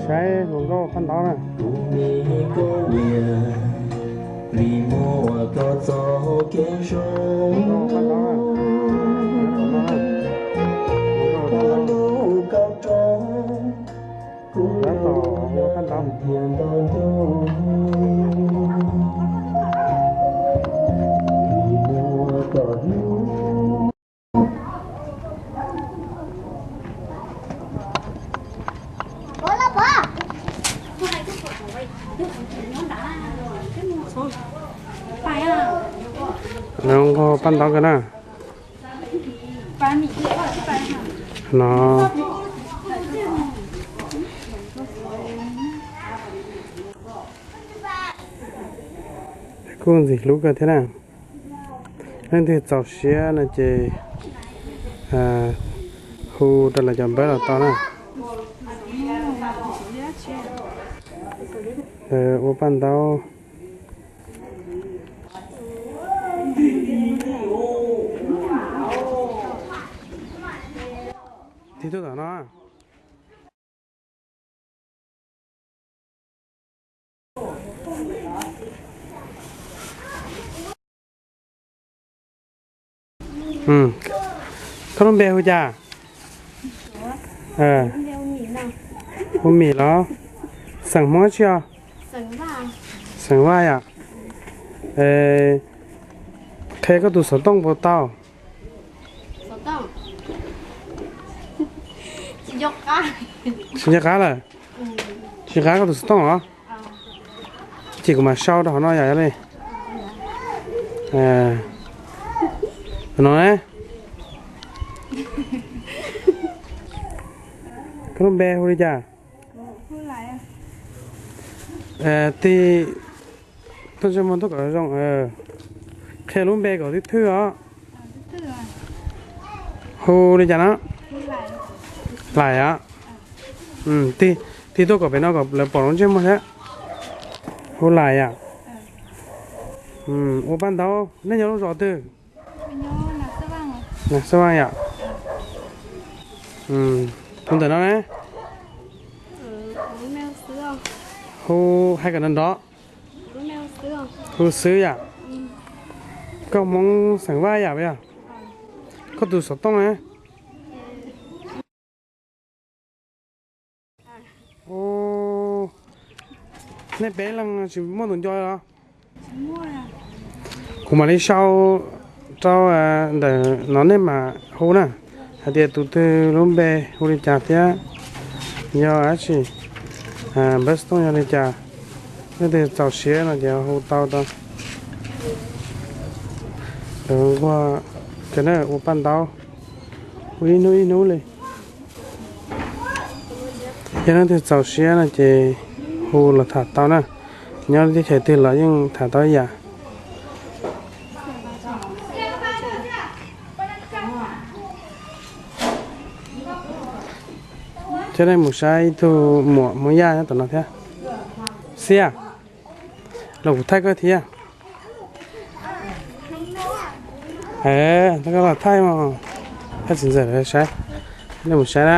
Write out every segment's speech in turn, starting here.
Saib hluas nkauj paj ntaub na. Hluas nkauj paj ntaub na. Hluas nkauj paj ntaub. Tab tom ua paj ntaub. Nqog paj ntaub kawg na. No kuj ntxim hlub kawg thiab na. Leej twg txaus siab no ces hu rau lawv cov npawb los tau na. Ua paj ntaub. Tig tuaj tom no. Koj lub npe hu cas? Hu Mim los? Xeem Hmoob tsi os? Xeem Vaj yom. Qhia koj tus xov tooj puas tau? Tsis nco qab lawm. Tsis nco qab koj tus xov tooj os? Ces kuv mam sau rau hauv no yom, yog li. No ne. Koj lub npe hu li cas? Tig tuaj ntsej muag tuaj kom zoo. Qhia lub npe kom twb thwj os. Hu li cas no? Lais os. Tig tuaj kom pem no kom lawv pom lub ntsej muag thiab. Hu Lais yom. Ua paj ntaub, nej nyob lub zos twg? Nas Xab Vaj yom. Tus ntawm no ne? Hu hais kom nrov nrov. Hu Xwb yom. Koj Hmoob xeem Vaj yam yog? Koj tus xov tooj ne? Nej peb leeg tsis muaj tus nco los? Kuv mam li sau rau ntawm no nej mam hu na, hais tias tus twg lub npe hu li cas thiab yog dab tsi, npawb xov tooj yog li cas. Leej twg txaus siab no ces hu tau rau. Lawv nquag cov nej ua paj ntaub ua ib hnub ib hnub li. Yog leej twg txaus siab no ces hu los tham tau na. Nyob teb chaws twg los yeej tham tau ib yam. Coj nej mus saib ib tug muam Hmoob Yaj nyob tom no thiab. Xiab, los kuv thaij koj thiab. Koj los thaij mas, thaij txiv ntxawm lawv saib. Nej mus saib na.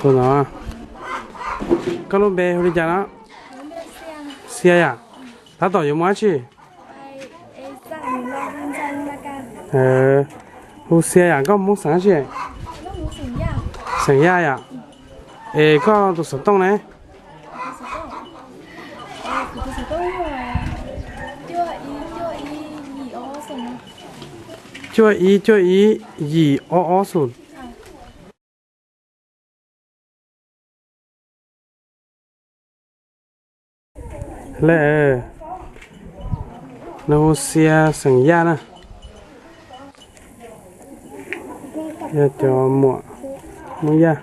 Tus no, koj lub npe hu li cas no? Xiab yam. Tab tom yuav mus dab tsi? Hu Xiab yam, koj Hmoob xeem dab tsi? Xeem Yaj yam. Es koj tus xov tooj ne? Cuaj ib cuaj ib yim ob ob xum. Lawm, nws hu Xiab xeem Yaj na. Yog cov muam Hmoob Yaj.